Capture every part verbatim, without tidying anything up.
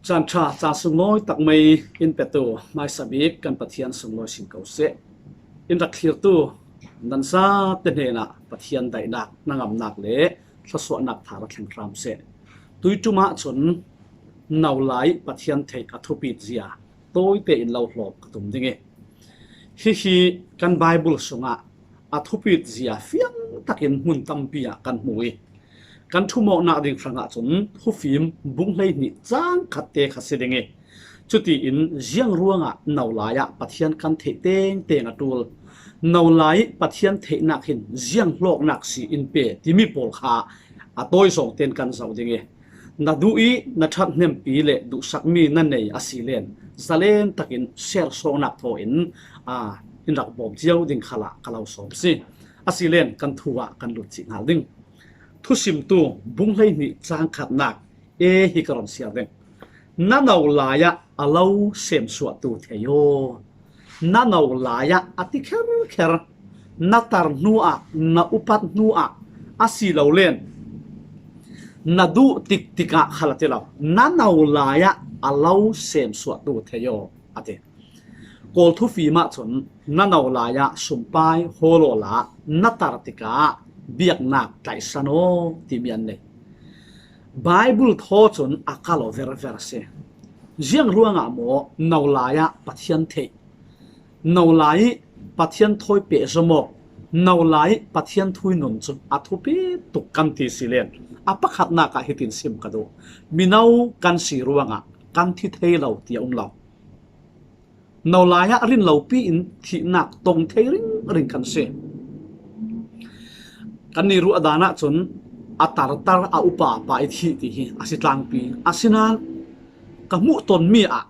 Caan ṭha, caan sunglawi tak mai in petu hmaisa bik kan Pathian sunglawi sin ko seh. In rak thlirtu nan zate hnenah Pathian daihnak, hnangamnak le thluasuahnak thar a thleng hram seh. Tuiṭum ah cun no lai Pathian theih a thupit zia tawite in lo hlawm ka tum ding i, hihi kan Baibal sungah a thupit zia fiang takin hmun tampi ah kan hmu i, kan ṭhumawknak ding hrangah cun Thufim bung hleihnih cang khat te kha si ding i, cutiin ziang ruangah no lai ah Pathian kan theih tengteng a ṭul, no lai Pathian theihnak hin ziang hlawknak si in pe timi pawl kha a tawi zawng tein kan zoh ding i, na duh i na ṭhathnempi le duhsakmi na nei a si len, zalen takin share sawknak thaw in, aa, in rak bawm cio ding khalah ka lo sawm si. A si len kan thu ah kan lut cih hngal ding. Thusimtu bung hleihnih cang khatnak e hi ka ron siar ding. Na no lai ah a lo semsuahtu thei aw. Na no lai ah a ti kherkher, na tar hnuah, na upat hnuah, a si lo len na duh tiktikah khal a ti lo, na no lai ah a lo semsuahtu thei aw a ti. Kawl thufim ah cun na no lai ah sumpai hawl awla na tar tikah biaknak tlaihsan aw timi an nei. Baibal thaw cun a kal aw verver a si. Ziang ruangah maw no lai ah Pathian theih, no lai i Pathian thawi pehzom awk, no lai i Pathian thui nun cu a thupi tuk kan ti si len, a pakhatnak ah hitin sim ka duh. Mino kan si ruangah kan thi thei lo ti a um lo. No lai ah rinlopi in thihnak tong thei ringring kan si. Kannih ruah dan ah cun a tartar a upa pa i thih ti hi a si tlangpi. Asinain ka hmuh tonmi ah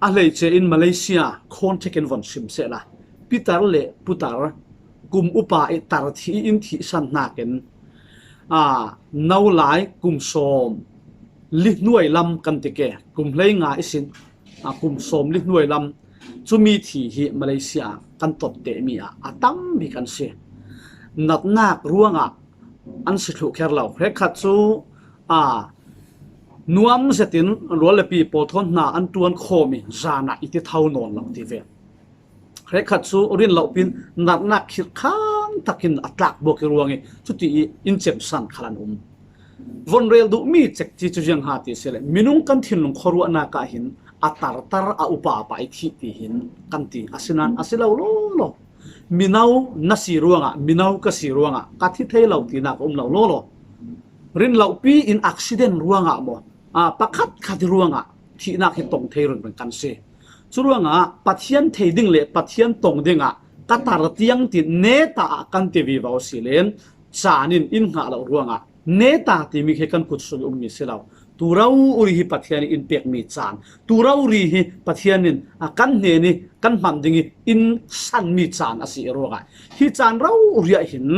a hleice in Malaysia context in von sim sehla, pitar le putar kum upa i tar thih in thihsan hnakin, aa, no lai kum sawm li hnuai lam kan ti ke, kum hlei nga ihsin, aa, kum sawm li hnuai lam cumi thi hi Malaysia kan tot tehmi ah a tam bik an si. Natnak ruangah an si thluh kher lo. Hrekkhat cu, aa, nuam zetin rual le pi pawl thawn hna an ṭuan khawm i zan ah i ti tho nawn lo ti ve. Hrekkhat cu rinlopi in natnak khirhkhang takin a tlak buak i ruang i cuti i in cemsan khal an um. Von rel duhmi cekci cu ziang ha ti si le, minung kan thinlung khuaruahnak ah hin a tartar a upa pa i thih ti hin kan ti. Asinain a si lo lawlaw. Mino na si ruangah, mino ka si ruangah ka thi thei lo tinak a um lo lawlaw. Rinlopi in accident ruangah maw, aa, pakhat khat ruangah thihnak hi tong thei ringring kan si. Curuangah Pathian thei ding le Pathian tong dingah ka tar tiang ti neta ah kan ti vivo si len, caan in in hngah lo ruangah neta timi khi kan kut sung i ummi si lo. Tu rori hi Pathian in in pekmi caan, tu rori hi Pathian in, a, kan hnen i kan hman ding i in sanmi caan a si i ruangah hi caan rori ah hin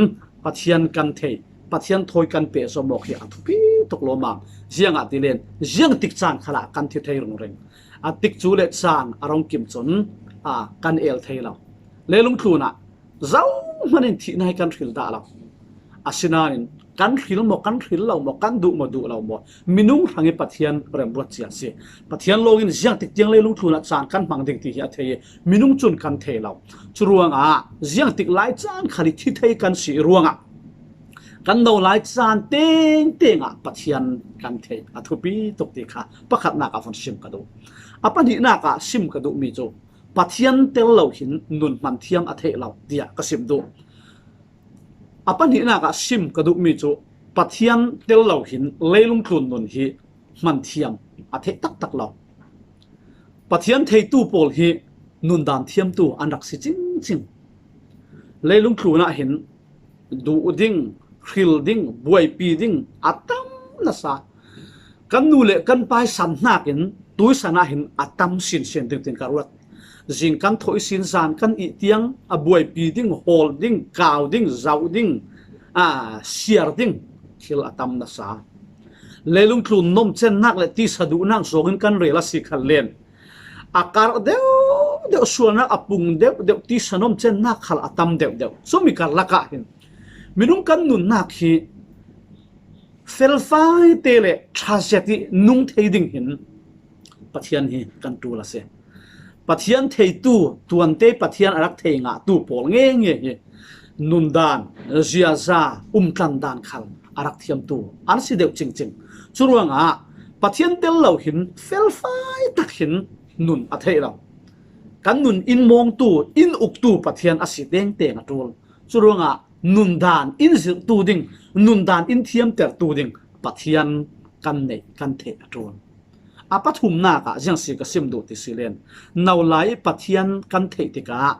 Pathian kan theih, Pathian thawi kan pehzom awk hi a thupi tuk lawmmam. Ziangahtile ziang tik caan khalah kan thi thei ringring. A tikcu le caan a rong kim cun, aa, kan el thei lo. Leilung tlunah zohman in thihnak hi kan hril dah lo. Asinain kan hril maw, kan hril lo maw, kan duh maw, duh lo maw, minung hrang i Pathian remruat cia si. Pathian lawngin ziang tik tiang leilung tlunah caan kan hmang ding ti hi a thei i minung cun kan thei lo. Curuangah ziang tik lai caan khal i thi thei kan si i ruangah kan no lai caan tengteng ah Pathian kan theih a thupi tuk ti kha pakhatnak ah von sim ka duh. A pahnihnak ah sim ka duhmi cu Pathian tel lo hin nun hman thiam a theih lo tiah ka sim duh. A pahnihnak ah sim ka duhmi cu Pathian tel lo hin leilung tlun nun hi hman thiam a theih taktak lo. Pathian theitu pawl hi nundan thiamtu an rak si cingcing. Leilung tlun ah hin duh ding, hril ding, buaipi ding a tam nasa. Kan nu le kan pai san hnakin tuisan ah hin a tam sinsin ding tin ka ruat. Zing kan thawh ihsin zan kan ih tiang a buaipi ding, hawl ding, kau ding, zoh ding, aa, siar ding thil a tam nasa. Leilung tlun nomcennak le tisa duhnak zawngin kan rel a si khal len, a karh deuh deuh, sualnak a pung deuh deuh, tisa nomcennak khal a tam deuh deuh. Cumi karlak ah hin minung kan nunnak hi Felfai te le ṭha zet i nung thei ding hin Pathian hi kan ṭul a si. Pathian theitu, tuante Pathian a rak thei ngahtu pawl nge nge hi nundan, ziaza, umtlan dan khal a rak thiamtu an si deuh cingcing. Curuangah Pathian tel lo hin felfai tak hin nun a theih lo. Kan nun in mawngtu, in uktu Pathian a si tengteng a ṭul. Curuangah nundan in zirhtu ding, nundan in thiamtertu ding Pathian kan neih, kan theih a ṭul. A pathumnak ah ziang si ka sim duh ti si len, no lai Pathian kan theih tikah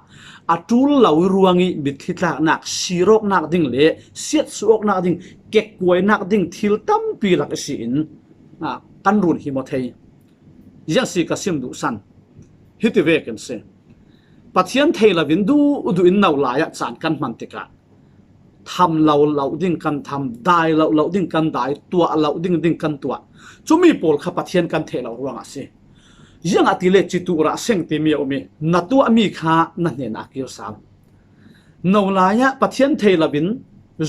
a ṭul lo ruang i mitthli tlaknak, sirawknak ding le siatsuahawknak ding, kekkuainak ding thil tampi lak i si in, ah, kan run him aw thei. Ziang si ka sim duh san hiti vekin si. Pathian thei lo in duhduh in no lai ah caan kan hman tikah tham lo lo ding kan tham, dai lo lo ding kan dai, tuah lo ding ding kan tuah. Cumi pawl kha Pathian kan theih lo ruangah si. Ziangahtile citu rah seng timi a um i na tuahmi kha na hnenah a kir sal. No lai ah Pathian thei lo in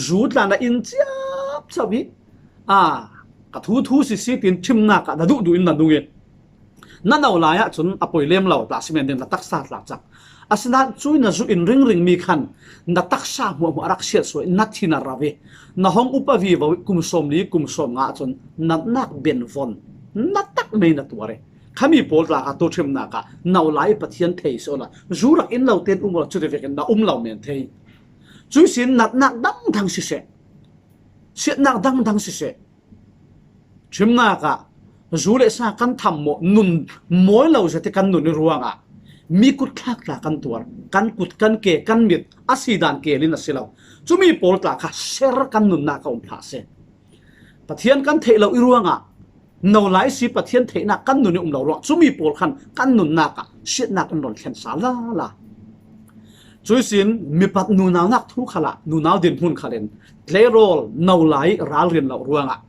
zu tla na in ciapciap i, a, ka thu thu sisi tin ṭhimnak ah na duhduh in na nung i na no lai ah cun a poi lem lo tla si men ding, na taksa tla cak. Asinain cui na zu in ringring mi khan na taksa hmuahhmuah a rak siatsuah i na thin a rau i na hong upa vivo i kum sawm li kum sawm nga ah cun natnak benvon na tak mei na tuar i khami pawl tla kha tu ṭhimnak ah no lai Pathian thei si awla zu rak in lo ten um awla cuti vekin na um lo men thei. Cui sin natnak dangdang siseh, siatnak dangdang siseh, ṭhimnak ah zu le sa kan tham maw, nun mawi lo zet i kan nun i ruangah mi kut thlak tla kan tuar, kan kut, kan ke, kan mit a si dan kel in a si lo. Cumi pawl tla kha ser kan nunnak a um phah si. Pathian kan theih lo i ruangah no lai si Pathian theihnak kan nun i um lo ruang, cumi pawl khan kan nunnak ah siatnak in rawn thlen sal lala. Cui sin mipat nunaunak thu khalah nunau dinhmun khalin tleirawl no lai ralrin lo ruangah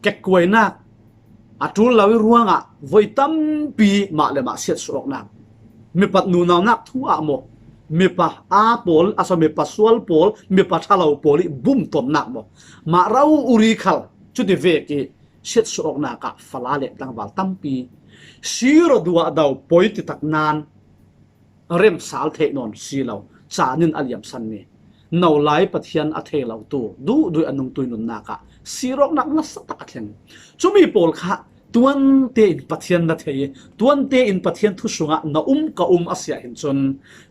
kekkuainak a ṭul lo i ruangah voi tampi mah le mah siatsuahawknak, mipat nunaunak thu ah maw, mipa aa pawl, a so mipa sual pawl, mipa ṭha lo pawl i bumtonnak maw, mah rau uri khal cuti vek i siatsuahawknak ah fala le tlangval tampi sir aw duah do poi titak nan remsal theih nawn si lo, caan in a liamsan mi, no lai Pathian a thei lo tu, duhduh a nungtui nunnak ah sirawknak nasa tak a thleng. Cumi pawl kha tuante in Pathian na thei i tuante in Pathian thu sungah na um ka um a si ah hin cun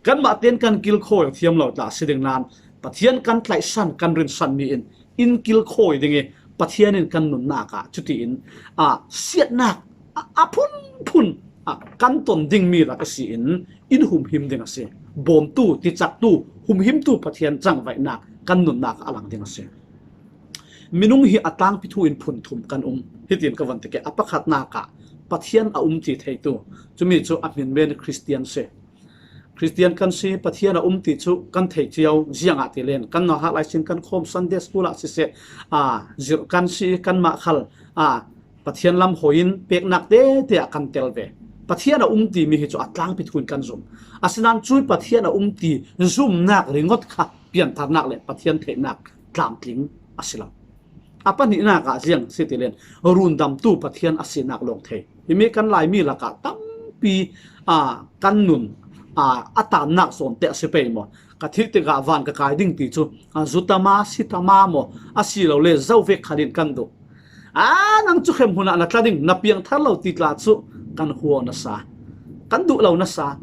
kanmah ten kan kilkhawi thiam lo tla si ding nan Pathian kan tlaihsan, kan rinsan mi in in kilkhawi ding i Pathian in kan nunnak ah cutiin, ah, siatnak a, a phunphun, ah, kan ton dingmi lak a si in in humhim ding a si. Bawmtu, ticaktu, humhimtu Pathian cangvaihnak kan nunnak ah a lang ding a si. Minung hi a tlangpi thu in phun thum kan um. Hitin ka van ti ke, a pakhatnak ah Pathian a um ti theitu, cumi cu a hmin men Khristian si. Khristian kan si, Pathian a um ti cu kan thei cio, ziangahtile kan nauhak lai sin kan khawm, Sunday school ah siseh, aa, zirh kan si, kanmah khal, aa, Pathian lam hawi in peknak tete ah kan tel ve. Pathian a um timi hi cu a tlangpi thu in kan zum. Asinain cui Pathian a um ti zumnak ringawt kha piantharnak le Pathian theihnak tlamtling a si lo. A pahnihnak ah ziang si ti len, rundamtu Pathian a sinak lawng thei. Himi kan Laimi lakah tampi, aa, kan nun, aa, a tannak zawnte a si pei maw? Ka thih tikah van ka kai ding ti cu, aa, zutama, sitama maw? A si lo le, zo vek khalin kan duh. Aa, nang cu hremhmun ah na tla ding, na piangthar lo ti tla cu kan huaw na sa, kan duh lo na sa.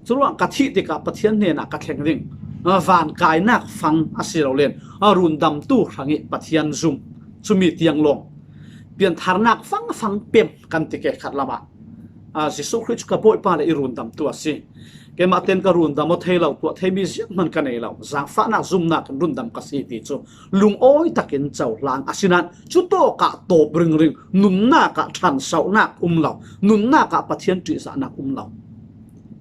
Curuang ka thih tikah Pathian hnenah ka thleng ding, aa, van kainak fang a si lo len, aa, rundamtu hrang i Pathian zum, cumi tiang lawng. Piantharnak fangfang pem kan ti ke khat lamah, aa, Jesuh Khrih cu ka Bawipa le i rundamtu a si. Keimah ten ka rundam aw thei lo, tuah theimi zianghman ka nei lo. Zaangfahnak zumnak in rundam ka si ti cu lungawi takin cohlang a si nain cutawkah tawp ringring, nunnak ah ṭhansohnak um lo, nunnak ah Pathian ṭihzahnak um lo.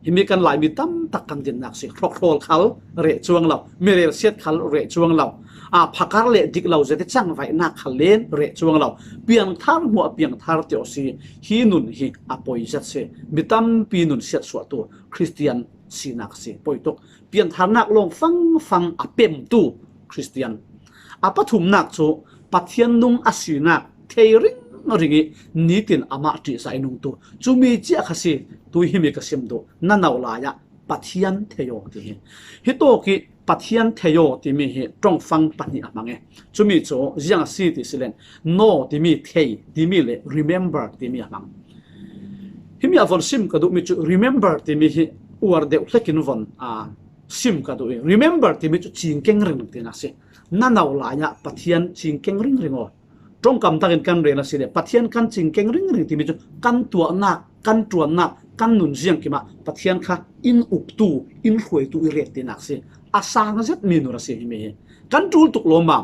Himi kan Laimi tamtak kan dinnak si. Hrawkhrawl khal reh cuang lo, mirelsiat khal reh cuang lo, aa, phakar le dik lo zet i cangvaihnak khal len reh cuang lo, piangthar hmuah piangthar ti aw si. Hi nun hi a poi zet si. Mi tampi nun siatsuahtu Khristian sinak si poi tuk. Piantharnak lawng fangfang a pemtu Khristian. A pathumnak cu Pathian nung a sinak thei ringring i nitin amah ṭihzah i nungtu. Cumi ciah kha si, tui himi ka sim duh. Na no lai-ah Pathian thei aw ti hi. Hi tawk i Pathian thei aw timi hi ṭongfang pahnih a hmang e. Cumi cu ziang a si ti si len, no timi thei timi le remember timi a hmang. Himi a von sim ka duhmi cu remember timi hi uar deuh hlekin von a sim ka duh i, remember timi cu cingkeng ringring tinak si. Na no lai-ah Pathian cingkeng ringring aw. Ṭongkam takin kan rel a si le Pathian kan cingkeng ringring timi cu kan tuahnak, kan ṭuannak, kan nun ziang kimah Pathian kha in uktu, in hruaitu i ret tinak si. A sang zetmi nun a si himi hi. Kan ṭul tuk lawmmam.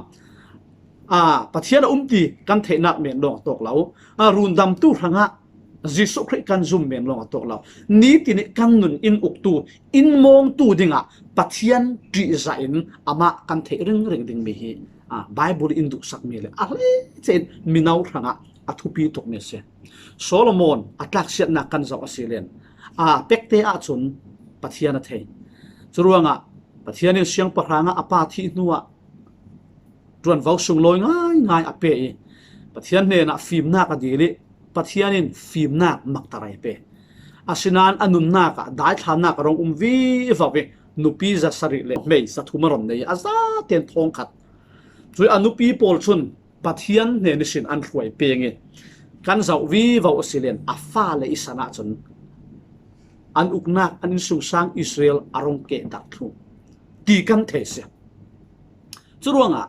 Aa, Pathian a um ti kan theihnak men lawng a tawk lo. Aa, rundamtu hrangah Jesuh Khrih kan zum men lawng a tawk lo. Nitin i kan nun in uktu, in mawngtu dingah Pathian ṭihzah in amah kan theih ringring dingmi hi, aa, Bible in duhsakmi le a hleice in mino hrangah a thupi tukmi a si. Solomon a tlaksiatnak kan zoh a si len, aa, pekte ahcun Pathian a thei. Curuangah Pathian in siangpahrang ah a pa thih hnuah ṭuanvo sunglawi ngaingai a pe i Pathian hnenah fimnak a dil i Pathian in fimnak maktarai a pe. Asinain a nunnak ah daithlannak a rung um vivo i nupi zasarih le hmei zathum a run nei i a zaten thawngkhat. Cui a nupi pawl cun Pathian hnen ihsin an hruai peng i kan zoh vivo a si len a fale i san ahcun an uknak an innsungsang Israel a rung kehdah thluh ti kan thei si. Curuangah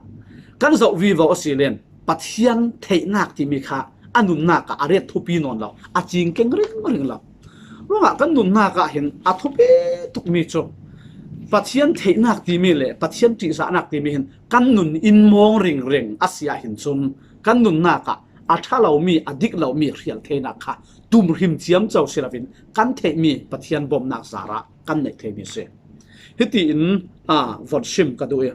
kan zoh vivo a si len Pathian theihnak timi kha a nunnak ah a ret thupi nawn lo, a cingkeng ringring lo. Ruangah kan nunnak ah hin a thupi tukmi cu Pathian theihnak timi le Pathian ṭihzahnak timi hin kan nun in mawng ringring a si ahhin cun kan nunnak ah a ṭha lomi, a dik lomi hrial theinak kha tumhrim ciamco si loin kan theihmi Pathian bawmhnak zarah kan neih theimi a si. Hitiin, aa, von sim ka duh i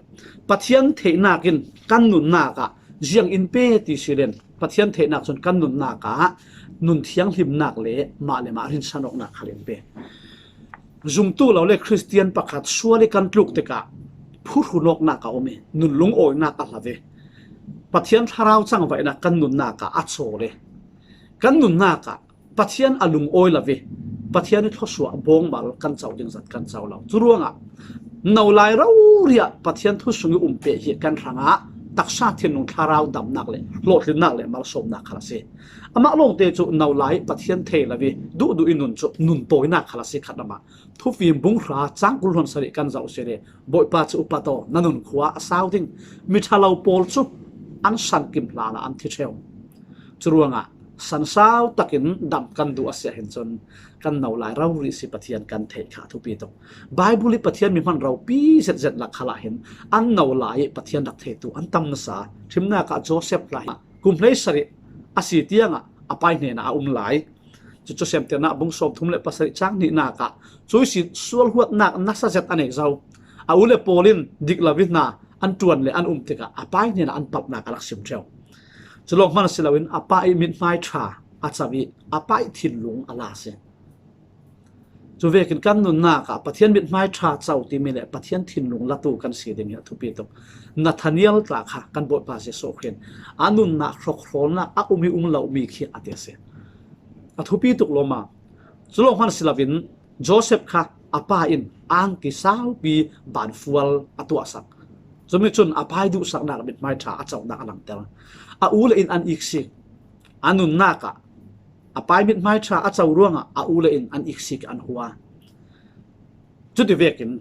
Pathian theihnak in kan nunnak ah ziang in pe ti si len Pathian theihnak cun kan nunnak ah nun thianghlimnak le mah le mah rinsan awknak khal in pe. Zumtu lo le Khristian pakhat sual i kan tluk tikah phuhrun awknak a um i nun lungawinak a hla ve. Pathian thlarau cangvaihnak kan nunnak ah a cawl i kan nunnak ah Pathian a lungawi lo i Pathian i thluasuah bawngmal kan co ding zat kan co lo. Curuangah no lai rori ah Pathian thu sung i um peh hi kan hrangah taksa thinlung thlarau damnak le hlawhtlinnak le malsawmnak khal a si. Amah lawngte cu no lai Pathian thei lo i duhduh i nun cu nun tawinak khal a si khat amah. Thufim bung hra cang kul hluan sarih kan zoh si le Bawipa cu upat aw, na nun khua a sau ding. Miṭhalo pawl cu an sankim hlan ah an thi ṭheu. Curuangah sansau takin damh kan duh a si ahhin cun kan no lai rori si Pathian kan theih kha a thupi tuk. Bible i Pathian mi hman ropi zetzet lak khal ah hin an no lai i Pathian rak theitu an tam nasa. Ṭhimnak ah Joseph hla hi kum hleisarih a si tiangah a pai hnenah a um lai. Cucu Semtirnak bung sawmthum le pasarih cang hnihnak ah cuisin sualhuatnak nasa zet a nei zo. A u le pawl in dik lo i hna an ṭuan le an um tikah a pai hnenah an palhnak a rak sim ṭheu. Cu lawng hman si loin a pa i mithmai ṭha a co i a pa i thinlung a la si. Cu vekin kan nunnak ah Pathian mithmai ṭha co timi le Pathian thinlung latu kan si ding hi a thupi tuk. Nathaniel tla kha kan Bawipa Jesuh Khrih in a nunnak hrawkhrawlnak a um i um lomi khi a ti a si. A thupi tuk lawmmam. Cu lawng hman si loin Joseph kha a pa in angki saupi banfual a tuahsak. Cumi cun a pa i duhsaknak mithmai ṭha a conak a langter. A u le in an iksik. A nunnak ah a pa i mithmai ṭha a co ruangah a u le in an iksik an hua. Cuti vekin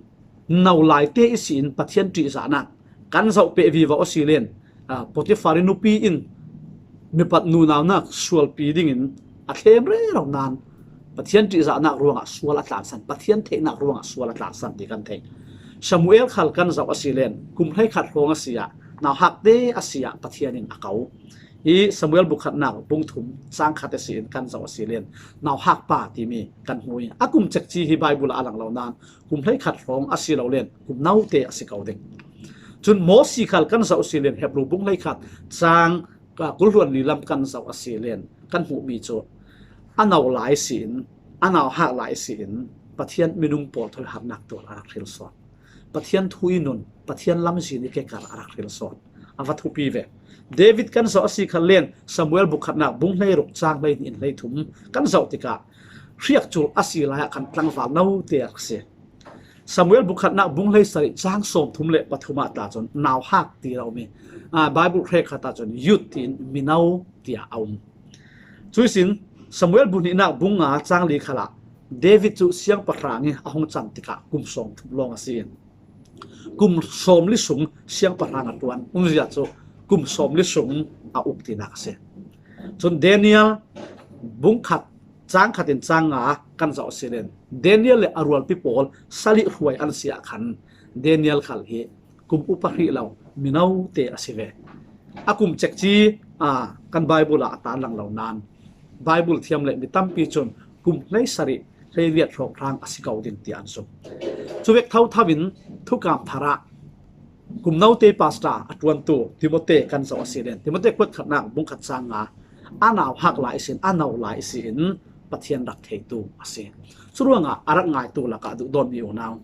no laite ihsin Pathian ṭihzahnak kan zoh peh vivo a si len, aa, Potifar i nupi in mipat nunaunak sualpi dingin a thlem rero nain Pathian ṭihzahnak ruangah sual a tlansan, Pathian theihnak ruangah sual a tlansan ti kan theih. Samuel khal kan zoh a si len kum hleikhat hrawng a si ah, nauhakte a si ah Pathian in a ko. Hi Samuel bukhatnak bung thum cang khat a si in kan zoh a si len nauhak pa timi kan hmu i a kum cekci hi Bible ah a lang lo nain kum hleikhat hrawng a si lo len kum note a si ko ding. Cun Mosi khal kan zoh a si len Hebru bung hleikhat cang, aa, kul hluan li lam kan zoh a si len kan hmuhmi cu a no lai si in, a nauhak lai si in Pathian minung pawl thawi harnak tuar a rak hril sawn. Pathian thu i nun, Pathian lamzin i kekar a rak hril sawn. a va thupi ve. David kan zoh a si khan len Samuel bu khatnak bung hleiruk chang hleihnih in hleithum kan zoh tikah hriakculh a si lai ah khan tlangval note a si. Samuel bu khatnak bung hleisarih chang sawmthum le pathum ah ta cun nauhak ti lo mi, aa, Bible hrekkhat ah cun youth tiin mino tiah a um. Cuihsin Samuel bu hnihnak bung nga chang li khalah David cu siangpahrang i a hung can tikah kum sawmthum lawng a si. Kum sawmli sung siangpahrang a ṭuan umzia cu kum sawmli sung a uk tinak a si. Cun Daniel bung khat cang khat in cang nga kan zoh a si len Daniel le a rualpi pawl salih hruai an si ah khan Daniel khal hi kum upa hrih lo mino te a si ve. A kum cekci, aa, kan Bible ah a tarlang lo nain Bible thiam le mi tampi cun kum hleisarih hleiriat hrawnghrang a si ko ding tiah an zumh. Cuvek thotho in thukam thar ah kum note pastor a ṭuantu Timote kan zoh a si len Timote kuat khatnak bung khat cang nga a nauhak lai ihsin a no lai ihsin Pathian rak theitu a si. Curuangah a rak ngaitu lakah duhdawtmi unau,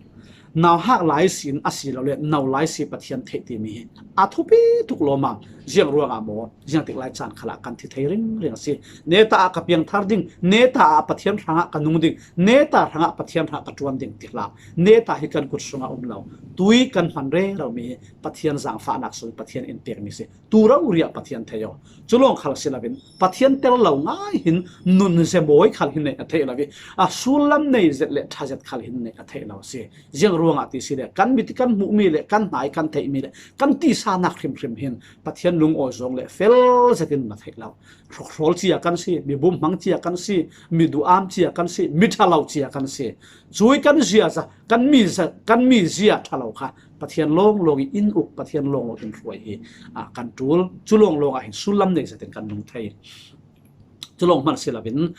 nauhak lai ihsin a si lo le no lai si Pathian theih timi hi a thupi tuk lawmmam. Ziang ruangah maw, ziangtik lai caan khalah kan thi thei ringring a si. Neta ah ka piangthar ding, neta ah Pathian hrangah ka nung ding, neta hrangah Pathian hrangah ka ṭuan ding ti hlah. Neta hi kan kut sungah um lo. Tui kan hman rero mi hi Pathian zaangfahnak sung Pathian in pekmi si. Tu rori ah Pathian thei aw. Cu lawng khal si loin Pathian tel lo ngai hin nun zemawi khal hin neih a theih lo i a sullam nei zet le ṭha zet khal hin neih a theih lo si. Ziang ruangah ti si le kan mit i kan hmuhmi le kan hna i kan theihmi le kan tihsanak hrimhrim hin Pathian lungawi zawng le fel zetin na theih lo. Hrawkhrawl cia kan si, mi bumhmang cia kan si, mi duham cia kan si, mi ṭhalo cia kan si. Cui kan zia za, kan mi za, kan mi zia ṭhalo kha Pathian lawnglawng i in uk, Pathian lawnglawng in hruai hi, aa, kan ṭul. Cu lawnglawng ah hin sullam nei zetin kan nung thei. Cu lawng hman si loin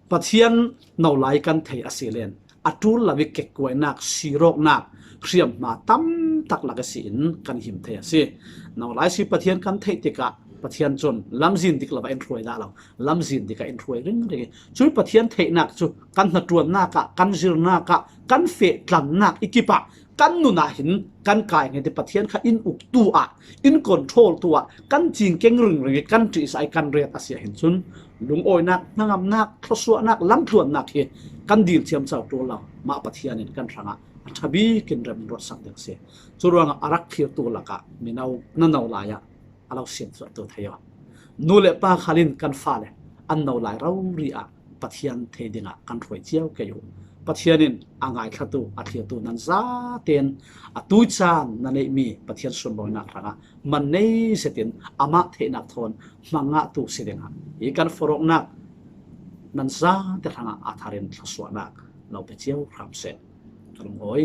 Pathian no lai kan thei a si len a ṭul lo i kekkuainak, sirawknak, hriamhma tam tak lak i si in kan him thei a si. No lai si Pathian kan theih tikah Pathian cun lamzin dik lo ah in hruai dah lo, lamzin dik ah in hruai ringring i cui Pathian theihnak cu kan hnaṭuannak ah, kan zirnak ah, kan feh tlannak i kip ah kan nun ah hin kan kai nge ti Pathian kha in uktu ah, in control tu ah kan cingkeng ringring i kan ṭihzah i kan ret a si ah hin cun lungawinak, hnangamnak, thluasuahnak, lamtluannak hi kan dil thiam co ṭul lo. Mah Pathian in kan hrangah a ṭha bik in remruatsak ding a si. Curuangah a rak thirtu lakah mino na no lai ah a lo siamsuahtu thei aw. Nu le pa khal in kan fale an no lai rori ah Pathian thei dingah kan hruai cio kei uh. Pathian in a ngaithlatu, a thlirtu nan zaten a tuicaan na neihmi Pathian sunlawinak hrangah man nei zetin amah theihnak thawn hmang ngahtu si dingah hi kan foroknak nan zate hrangah a thar in thluasuahnak lo pe cio hram seh. Ka lungawi